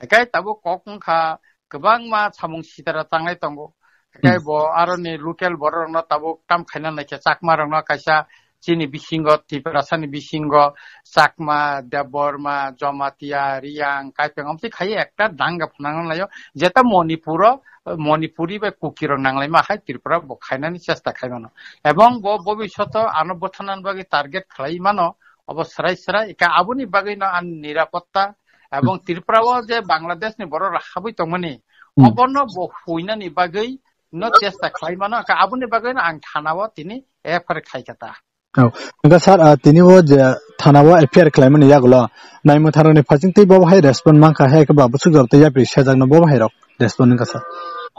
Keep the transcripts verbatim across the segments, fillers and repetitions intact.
Ekai tabuk kok wngkha kwbangma samung sitara tanglai tongo. Ekai Hmm. bo aroni local borok rokno tabuk tam khaina naikhe Chakma rokno kaisa chini bisingo Tiprasani bisingo Chakma, Debbarma, Jamatia, Riyang, Kaipeng omtwi khaiwi ekta danga phunang laio. Jeta Manipuro, Manipuri bai Kuki rok nanglaima hai Tripura bo khainani chesta khaimano. Ebong bo bobishoto ano bwtharnani bagwi target khlai mano. Obo srai srai, ika aboni bagwino ani nirapotta ebong Tripura o je Bangladesh ni borok rok habwi tongmani, Hmm. obono bo huinani bagwi no chesta khlai mano, ika aboni bagwino ang thana o tini F I R khai kha ta. Oh, hingke sir, ah, tini o je thana o F I R khlai mani yagulo, naimwthang rokni phasing tei bo hai respond mankha, hai khe ba bwswk jora tei yapri sejakno bo hai rok respond wngkha sir.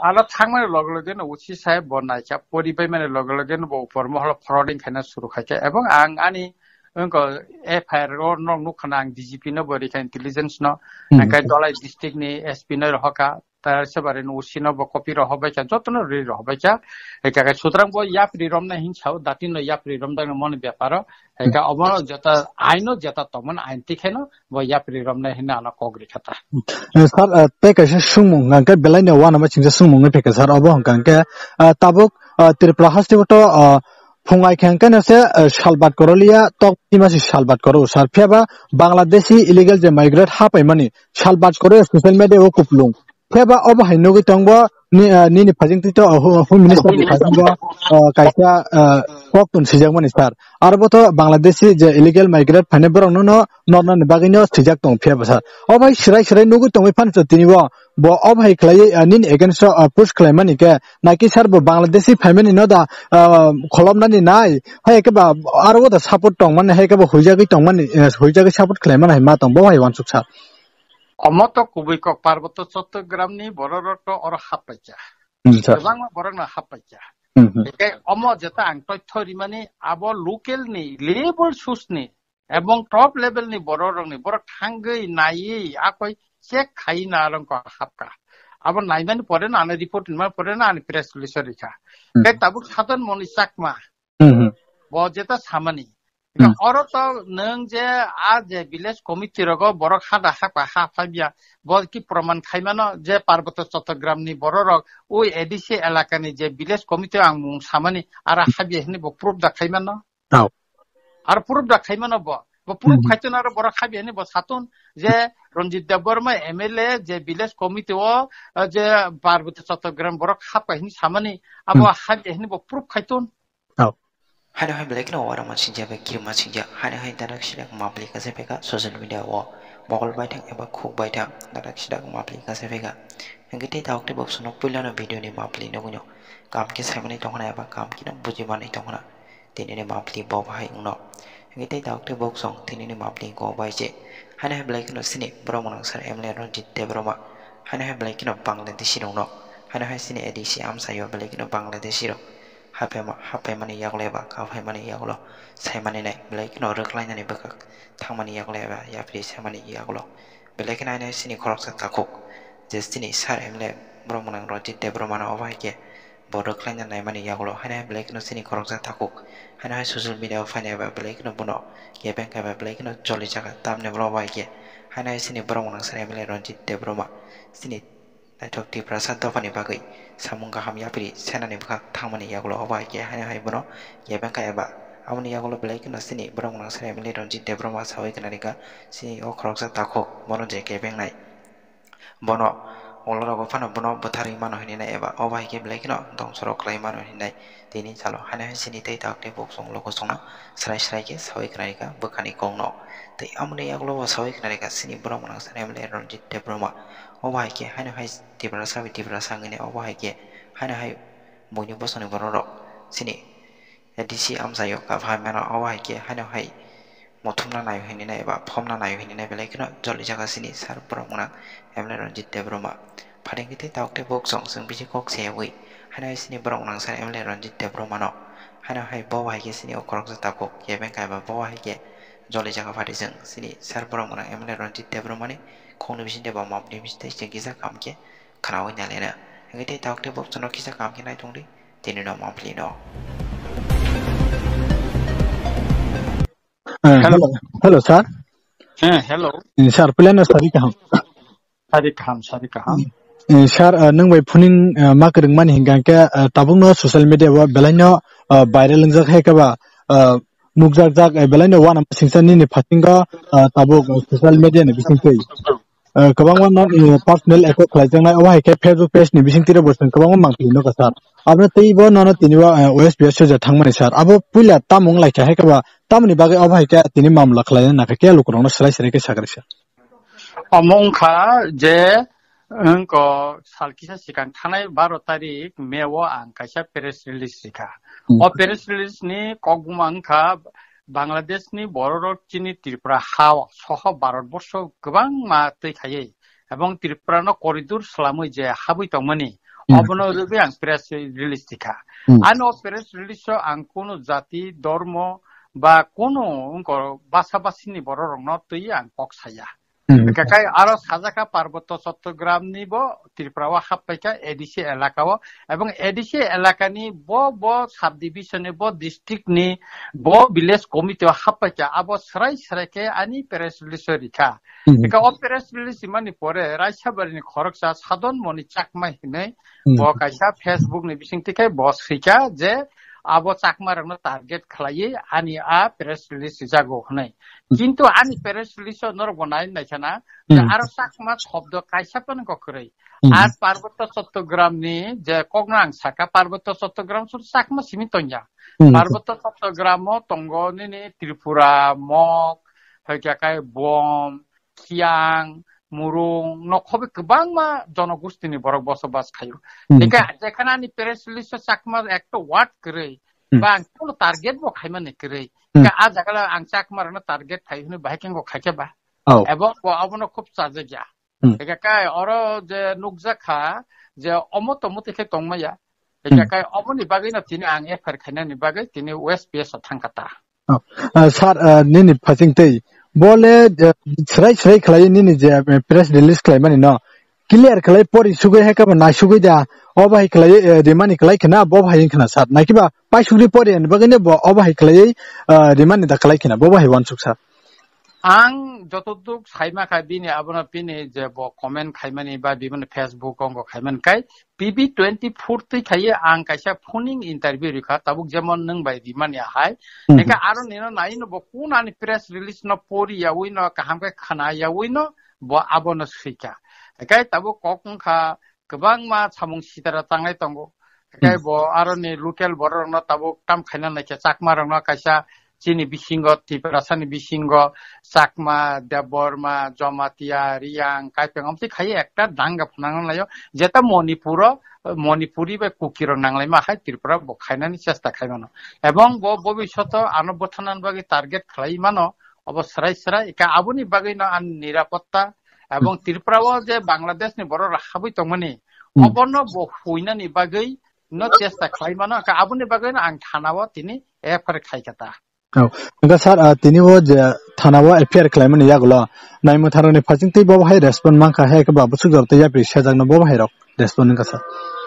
Alo thangmani loge loge no O C saheb bo naikha, pori pai mani loge loge no bo upor moholo forwarding khaina suru khai kha, ebong ang ani wngkha F I R o no nukha na ang D G P no bo rikha intelligence no, Hmm. hingke Dholai district ni S P no rohorkha, ta sebari no O C no bo copy rohorbai kha, joto no ri rohorbai kha, hingke sutrang bo yapri romna hinsa o, dati no yapri romdang moni beparo, hingke Hmm. omo jeta aino jeta tongmani ain tikhe no bo yapri romna hinna ano kok rikha ta. Eh, sir, eh, tei kaisa sungmung hingke belai no uanama chingsa sungmung wngwi phaikha sir, obo hingka hingke, eh, tabuk, eh, Tripura haste o to, eh, phungai khe hingke no se, eh, salbat korolia tok tima se salbat koro sir, phiya ba Bangladeshi illegal je migrate hapaimani salbat koro social media o kuplung. Phiya ba obo hai nugwi tongbo ni, ah, nini phajing twi to, ah, hu-, Home Minister ni phajing bo, ah, kaisa, ah, kok tun sijakmani sir. Aro bo to Bangladeshi je illegal migrant phainai borok no, no nornani bagwi no sijak tong phiya bo sir. Obo hai swrai swrai nugwi tongwi phano tini bo, bo obo hai khlaiwi, ah, nini against o, ah, push khlaimani khe, naki sir bo Bangladeshi phaimani no da, ah, kholopnani nai, hai khe ba aro bo da support tongmani, hai khe ba huijagwi tongmani, eh, huijagwi support khlaimani hai ma tong bo hai uansuk sir. Omo to kubui kok Parboto Chottogramni bororok to oro happaikha. Hmm, sir. Kwbangma borokno happaikha. Hmm, hmm. Tei omo jeta ang toitho rimani abo local ni level sus ni ebong top level ni bororokni borok thangwi naiwi akoi check khai na rongko hapka. Abo naimani pore no ani report rimani pore no ani press release rikha. Hmm. Tei tabuk Sadhan Moni Chakma Hmm, hmm. Bo jeta samani. Hmm. Oro to nwng je a je village committee rogo borok ha da ha pa ha phaibya. Bo ki proman khaimano je Parboto Chottogramni bororok oi A D C elakani je village committee ang mung samani ara habya hini bo proof da khaimano. Tau. Ar proof da khaimano bo. Bo proof Hmm. khaitun aro borok habya hini bo satun je Ranjit Debbarma M L A je village committee o, eh, je Parboto Chottogram borok hapka hini samani abo Hmm. habya hini bo proof khaitun. Tau. Haino hai belai kheno uarama singya bai kirima singya. Haino hai darak sidak mapli kasa peka social media o mokol baithang eba khuk baithang darak sidak mapli kasa peka. Hingke tei tabuk tei boksono puilano video ni mapli nugwino kam khe saimani tongkhana eba kam khe no bujimanwi tongkhana. Tini ni mapli bo bahai wngno. Hingke tei tabuk tei boksong tini ni mapli go bai se. Haino hai belai kheno sini borok mwnang sar M L A Ranjit Debbarma. Haino hai belai kheno Bangladeshi rokno. Haino hai sini A D C amsaio belai kheno Bangladeshi rok. Haphaima-, haphaimani yagulo eba kaphaimani yagulo saimani nai belai kheno rwkhlainani bwkhak thangmani yagulo eba yapri saimani yagulo belai kheno haino sini khoroksa takhuk je sini sar M L A borok mwnang Ranjit Debbarmano obo hai khe bo rwkhlaina naimani yagulo haino hai belai kheno sini khoroksa takhuk haino hai social media o phainai eba belai kheno bono kebeng kha eba belai kheno choli jaka tamni ulo obo hai khe haino hai sini borok mwnang sar M L A Ranjit Debbarma sini Naithok Tiprasa dophani bagwi samung kaham yapri senani bwkhak thangmani yagulo obo hai khe haino hai bono kebeng kha eba aboni yagulo belai kheno chini borok mwnang sari M L A Ranjit Debbarma sawi khna rikha chini o khoroksa takhuk bono je kebengnai bono olorogo phano bono bwtharwi mano hinwi nai eba obo hai khe belai kheno dongsorok khlai mano hinwi nai. Tini salo haino hai sini tei tabuk tei buk chwng luku chwngno srai srai khe sawi khna rikha bwkhani kokno. Tei amoni yagulo bo sawi khna rikha chini borok mwnang sari M L A Ranjit Debbarma. Obo hai khe haino hai Tiprasa bai Tiprasa wngwi nai obo hai khe haino hai buini bosongni borok rok chini A D C amchaio kapha mano obo hai khe haino hai muthumna naio hinwi nai eba phomna naio hinwi nai belai kheno joli jaga chini sar borok mwnang M L A Ranjit Debbarma. Pharing khe tei tabuk tei buk chwng chwng bisi kok se yawi haino hai chini borok mwnang sar M L A Ranjit Debbarma no haino hai bo hai khe chini o khoroksa takhuk kebeng kaiba bo hai khe joli jaga phatwi chwng chini sar borok mwnang M L A Ranjit Debbarma ni khokni bisingtwi ba mapni bisingtwi chwng kisa kam khe khnaui nalena. Hingke tei tabuk tei bok chwngno kisa kam khe naitung di. Tini no mapli no. Eh, hello. Hello, hello, sir. Eh, hello. Eh, sir, plan no sari kaham. Sari kaham, sari kaham. Eh, sir, eh, nwng bai phuning, eh, ma kwrwngmani hinkha khe, eh, tabukno social media o belaino, eh, viral wngjak hai khe ba, eh, nukjakjak, eh, belaino uanama singcha nini phasingo, eh, tabuk, eh, social media ni bisingtwi. Eh, kwbangma no, eh, personal account khlaijaknai, obo hai khe Facebook page ni bisingtwi rok bo chwng kwbangma mangpili nukha sir. Abono teibo nono tini o, eh, O S P S soja thangmani sir. Abo puila tamo wng lai kha hai khe ba, tamoni bagwi obo hai khe tini mamla khlaina nakha khe lukurokno swrai swrai khe sakri sir. Omo wngkha je, wngko sal kisa sikang thanai baro tarik May o ang kaisa press release rikha. Hmm. O press release ni kokbuma wngkha Bangladesh ni bororok chini Tripura ha o soho Bharat borsho kwbangma twi khaiwi ebong Tripura no corridor swlamwi je habwi tongmani, hmm, obono rwgwi ang press release rikha. Hmm. Ano press release o ang kunu jati, dormo ba kunu wngko basa basini bororokno twi ang kok saya. Hmm. Hwnkhe kai aro sajaka Parbotto Chottogram ni bo Tripura o happaikha A D C elaka o, ebong A D C elaka ni bo, bo subdivision ni, bo district ni, bo village committee o happaikha, abo swrai swrai khe ani press release o rikha. Hmm. Hwnkhe o press release rimani pore Raisabari ni khoroksa Sadon Moni Chakma hinwi, hmm, bo kaisa Facebook ni bisingtwi khe bo swikha je abo Chakma rokno target khlaiwi ani a press release rijago hwnwi. Kintu ani press release o norok bo nai naikha na, je, hmm, aro Chakma shobdo kaisa phano kok kwrwi. Hmm. Ar Parbotto Chottogram ni je kokno ang saka, Parbotto Chottogram suru Chakma simi tongya. Hmm. Parbotto Chottogram o tongo nini Tripura, Mok, hwnkhe kai Bom, Khiang, Murung, nokhobai kwbangma jonogosti ni borok bosobas khaio. Hmm. Hwnkhe jekhana ani press release o Chakma ekta word kwrwi, hmm, ba ang kuno target bo khaimani kwrwi. Hmm. Ka a jaga le ang Chakma rokno target khai hwnwi bahai khe wngkha khe ba. Oh. Ebo bo abono khub chajakya. Hmm. Eka kai oro je nukjak kha je omo tomo twi khe tongmaya. Eka, hmm, kai omoni bagwi no tini ang F I R khainani bagwi tini West P S o thangkha ta. Oh. Ah, sir, ah, nini phasing twi. Bole, eh, srai srai khlai nini je, eh, press release khlaimani no. Clear khlai pori sugwi hai khe bo naisugwi da. O bahai khlai, eh, rimani khlai khna, bo bahai khna sir. Naikiba pai sugri pori ani bagwi ne bo o bahai khlai, eh, rimani da khlai khna, bo bahai wansuk sir. Ang jotoduk saima kha bini abono bini je bo comment khaimani ba bini Facebook ongo khaimani kai P B twenty-four twi khaiye ang kaisa phoning interview rikha tabuk jemon nwng bai rimani ahai. Hmm. Eka aro nino naino bo kun ani press release no pori yawi no kaham khe khana yawi no bo abono swikha. Ekai tabuk kok wngkha kwbangma samung sitara tanglai tongo. Ekai, hmm, bo aroni local borok rokno tabuk tam khaina naikhe Chakma rokno kaisa chini bisingo Tiprasani bisingo Chakma, Debbarma, Jamatia, Riyang, Kaipeng omtwi khaiye ekta danga phunang laio. Jeta Manipuro, Manipuri bai Kuki rok nanglaima hai Tripura bo khainani chesta khaimano. Ebong bo bobishoto ano bwthanani bagwi target khlai mano. Obo srai srai, eka aboni bagwino ani nirapotta ebong, hmm, Tripura o je Bangladesh ni borok rok habwi tongmani, hmm, obono bo huinani bagwi no chesta khlai mano, eka aboni bagwino ang thana o tini F I R khai kha ta. Oh, eka sir, ah, tini o je thana o F I R khlai mani yagulo naimwtharoni phasing twi bo hai respond mankha, hai khe ba bwswk jor tei yapri sejakno bo hai rok respond wngkha sir.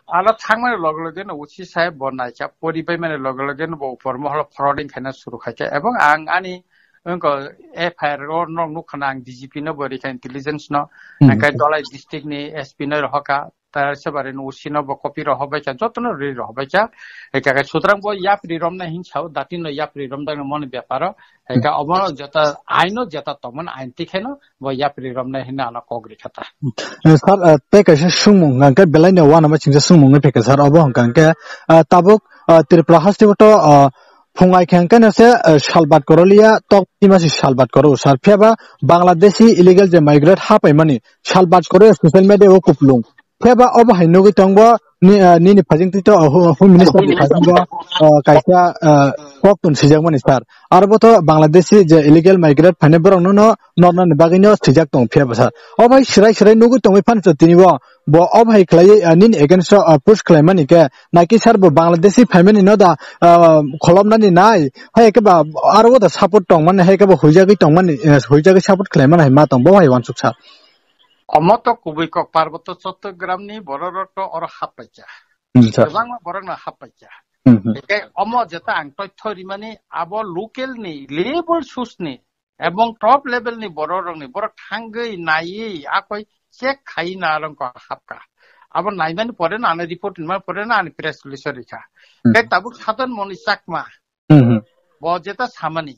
Alo thangmani loge loge no usi sai bo naikha, pori bai mani loge loge no bo upor moholo forwarding khaina suru khaikha, ebong ang ani wngkha F I R o no nukha na ang D G P no bo rikha intelligence no, hmm, hwnkhe Dholai district ni S P no rohorkha, Raisabari ni O C no bo copy rohorbaikha, jotono ri rohorbaikha, hwnkhe sutrang bo yapri romnai hinsao, dati no yapri romdang moni beparo, hwnkhe obo jeta aino jeta tongmani ain tikhaino bo yapri romnai hinna ano kok rikha ta. Eh, sir, eh, tei kaisa sungmung hwnkhe belai no uanama chingsa sungmung wngwi phaikha sir, obo hwnkha hwnkhe, eh, tabuk, eh, Tripura haste o to, eh, phungai khe hwnkhe no se, eh, salbat korolia tok tima se salbat koro sir. Phiya ba Bangladeshi illegal je migrant ha paimani salbat koro social media o kupulung. Phiya ba obo hai nugwi tongbo ni, eh, nini phajing twi to, eh, Home, Home Minister ni phajing bo, eh, kaisa, eh, kok tun sijakmani sir. Aro bo to Bangladeshi je illegal migrant phainai borok no, no nornani bagwi no sijak tong phiya bwsa. O bai swrai swrai nugwi tongwi phano tini bo, bo o bai khlaiwi, ah, nini against o, ah, push khlaimani khe naikhe sir bo Bangladeshi phaimani no da, ah, kholopnani nai, hai khe ba aro o da support tongmani, hai khe ba huijagwi tongmani, eh, huijagwi support khlaimani hai ma tong bo hai wansuk sir. Omo to kubui kok Parbotto Chottogram ni borok rok to oro happaikha. Hmm, sir. Kwbangma borok no happaikha. Hmm, hmm. Hingke omo jeta ang toitho rimani abo local ni level sus ni ebong top level ni borok rok ni borok thangwi naiwi akoi check khai na rong ko hapka. Abo naimani pore na ani report ni pore na ani press release rikha. Hmm. Kai tabuk Sadan Moni Chakma. Hmm, hmm. Bo jeta samani.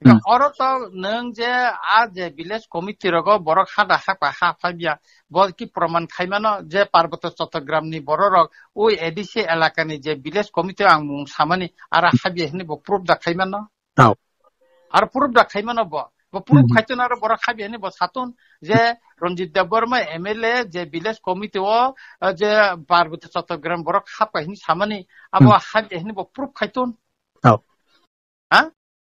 Hmm. Oro to nung je a je village committee rogo borok hada hapa ha phabia, bo ki proman khaimano je Parboto Chattogram ni borok rok oi A D C elaka ni je village committee ang mung samani ara habia hini bo proof da khaimano. Tau. Ar proof da khaimano bo. Bo proof Hmm. khaitun aro borok habia hini bo satun je Ranjit Debbarma M L A je village committee o, eh, je Parboto Chattogram borok hapka hini samani abo Hmm. habia hini bo proof khaitun. Tau. Ha?